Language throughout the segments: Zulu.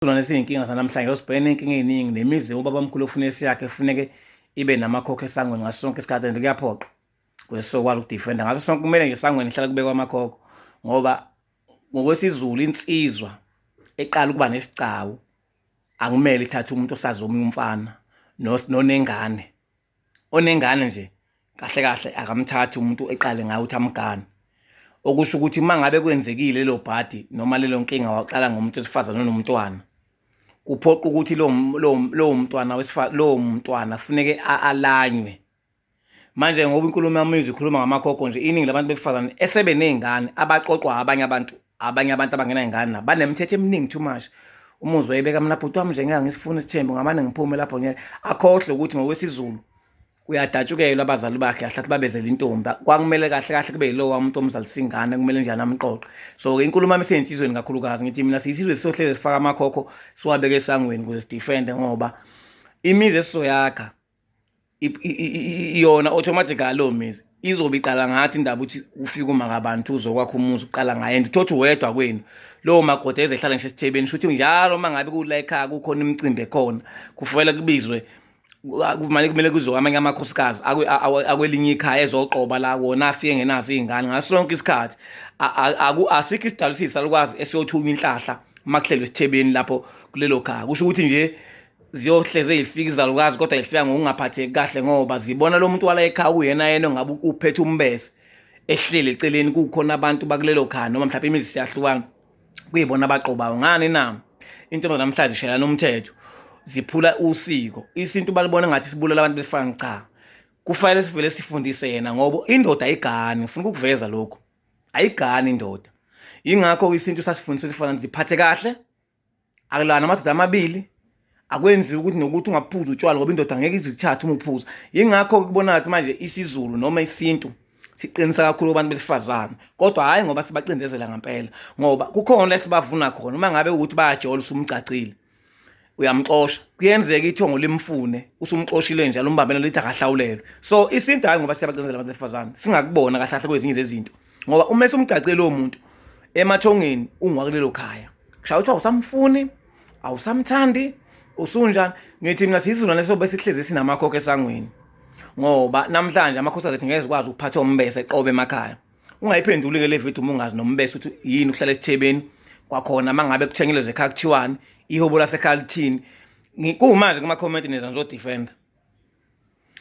Sizona siyinkinga sanamhlanje sibhekene nenkinga eziningi nemizi ubabamkhulu ofuna esiyakhe kufuneke ibe namakhokho esangweni ngaso sonke isikhathi and kuyaphoqa ukuze sizokwazi ukudefenda ngaso sonke kumele nje esangweni kuhlale kubekwa amakhokho ngoba ngokwesiZulu insizwa eqala ukuba nesigcawu akumele ithathe umuntu osazi omunye umfana nonengane onengane nje kahle kahle akamthathi umuntu eqale ngaye ukuthi amgane okusho ukuthi uma ngabe kwenzekile lelo bhadi noma lelo nkinga waqala ngomuntu wesifazane onomntwana kuphoqa ukuthi lowo mntwana lowo mntwana kufuneke alanywe manje ngoba inkulumo yami izwe ikhuluma ngamakhokho nje iningi labantu besifazane esebeney'ngane abaqoqwa abanye abantu abanye abantu abangenay'ngane nabo banemithetho eminingi too much umuzwa ebeka mina bhuti wami nje ngeke ngisifune isithembu ngamane ngiphume lapho ngeke akhohlwe ukuthi ngokwesiZulu uyadatshukelwa abazali bakhe kahle babezela intombi kwakumele kahle kahle kube yilowa umuntu omzalisa ingane kumele njani amqoqe so inkulumo yami isensizweni kakhulukazi ngithi mina siyisizwe sisohlezi sifaka amakhokho siwabeke esangweni ukuze sidefende ngoba imizi esizoyakha yona automatically leyo mizi izobe iqala ngathi indaba ukuthi ufike uma kabantu uzokwakha umuzi uqala ngaye and uthotha uwedwa kwenu lowo makoti ezehlala ngisho esithebeni shuthi njalo uma ngabe kula ekhaya kukhona imicimbi ekhona kufanele kubizwe kumane kumele kuziwe amanye amakhosikazi akwelinye ikhaya ezoqoba la wona afike ngenazo iy'ngane ngaso sonke isikhathi asikho isidalo esiyisalukwazi esiyothunya inhlahla uma kuhlelwe esithebeni lapho kulelo khaya kusho ukuthi nje ziyohleze zifika izalukazi kodwa zifika ngokungaphatheki kahle ngoba zibona lo muntu wala ekhaya uyena yena ongabe uphethe umbese ehleli eceleni kukhona abantu bakulelo khaya noma mhlawumbe imizi siyahlukana kuyibona abaqobayo ngani na intombi namhlanje zishayelana umthetho ziphula usiko isintu balibona ngathi sibulala abantu besifana cha kufanele sivele sifundise yena ngoba indoda ayigani ngifuna ukukuveza lokhu ayigani indoda ingakho isintu sasifundisa ukuthi fanele ziphathe kahle akulana amadoda amabili akwenziwa ukuthi nokuthi ungaphuza utshwala ngoba indoda ngeke ize ikuthathe uma uphuza yingakho kubona ngathi manje isiZulu noma isintu siqinisa kakhulu abantu besifazane kodwa hhayi ngoba sibacindezela ngempela ngoba kukhona la esibavuna khona uma ngabe ukuthi bayajola usumgcagcile uyamxosha kuyenzeka ithongo limfune usumxoshile njalo umbambela lithi akahlawulelwe so isintu hhayi ngoba siyabacindezela abantu besifazane singakubona kahle kahle kwezinye zezinto ngoba uma esumgcagcile lowo muntu emathongeni ungwakulelo khaya kushaya ukuthi awusamfuni awusamthandi usunjani ngithi mina siyizulwane sobe sihlezi sinamakhokho esangweni ngoba namhlanje amakhosikazi ethu ngeke zikwazi ukuphatha umbese qobe emakhaya ungayiphenduli ke le video uma ungazi nombese ukuthi yini ukuhlala esithebeni kwakhona uma ngabe kuthengile zekhaya kuthiwani ihobo lasekhaya lithini kumanje kuma-comment niza ngizodefenda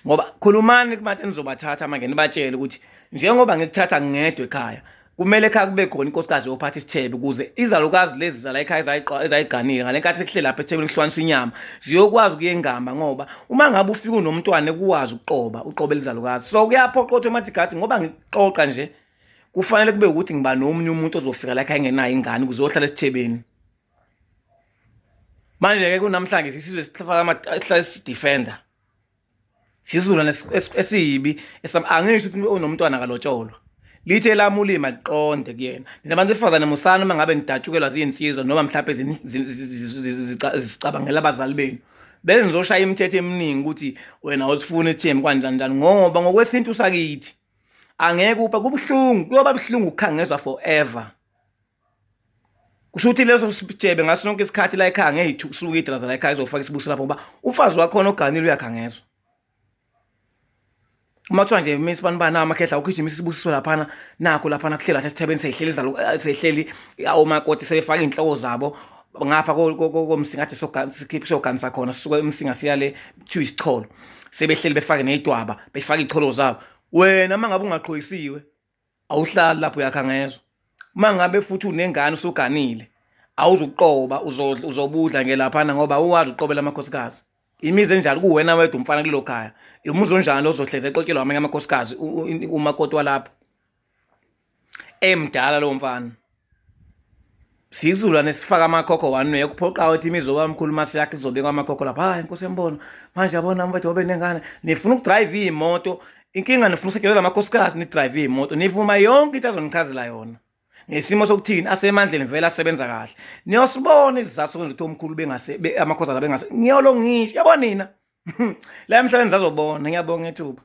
ngoba khulumani kubantu enizobathatha manje nibatshele ukuthi njengoba ngikuthatha ngedwa ekhaya kumele ekhaya kube khona inkosikazi yophatha isithebe ukuze izalukazi lezi zala ekhaya ezayiganile ngale nkathi kuhleli lapha esithebeni kuhlukaniswa inyama ziyokwazi ukuyengama ngoba uma ngabe ufika unomntwana ekuwazi ukuqoba uqobela izalukazi so kuyaphoqa automatic ngoba ngikuxoxa nje kufanele kube ukuthi ngiba nomunye umuntu ozofika la ekhaya engenayo ingane ukuze uyohlala esithebeni manje-ke kunamhlanje sisizwe sihlale sidefender sizulwane esiyibi angisho ukuthi unomntwana kalotsholwa lithe lami ulima liqonde kuyena nina bantu besifazane musani uma ngabe nidatshukelwa ziyinsizwa noma mhlawumbe zicabangela abazali benu bese nizoshaya imithetho eminingi ukuthi wena awusifuni isithembu kanjani njani ngoba ngokwesintu sakithi angeke upha kubuhlungu kuyoba buhlungu ukukhangezwa forever Kusho ukuthi leso sijebe ngaso sonke isikhathi la ekhaya ngeke kusuke idraza la ekhaya izofaka isibuso lapho ngoba umfazi wakhona oganile uyakhangezwa. Uma kuthiwa nje misi bani bani amakhehla ugijimisa isibusiso laphana nakho laphana kuhleli kahle esithebeni seyihleli seyihleli omakoti sebefaka iy'nhloko zabo ngapha komsinga kade sikhiphe soganisa khona sisuke emsinga siya le kuthiwa isicholo sebehleli befake ney'dwaba befake iy'cholo zabo wena uma ngabe ungaqhoyisiwe awuhlali lapho uyakhangezwa uma ngabe futhi unengane usuganile awuzukuqoba uzobudla nge laphana ngoba awuwazi uqobela amakhosikazi imizi enjalo kuwena wedwa umfana kulelo khaya umuzi onjani ozohleze eqotshelwa amanye amakhosikazi umakoti walapho emdala lowo mfana Sizulwane sifaka amakhokho one way kuphoqa ukuthi imizi obamkhulu masiyakhe kuzobekwa amakhokho lapha hayi inkosi yembono manje yabona mfethu obe nengane nifuna ukudrive iy'moto inkinga nifuna ukusetshenzela amakhosikazi nidrive iy'moto nivuma yonke into azonichazela yona ngesimo sokuthini asemandleni vele asebenza kahle niyosibona isizathu sokwenza ukuthi omkhulu bengase amakhosikazi bengase ngiyolo ngisho yabo nina la emhlabeni zazobona ngiyabonga ithuba.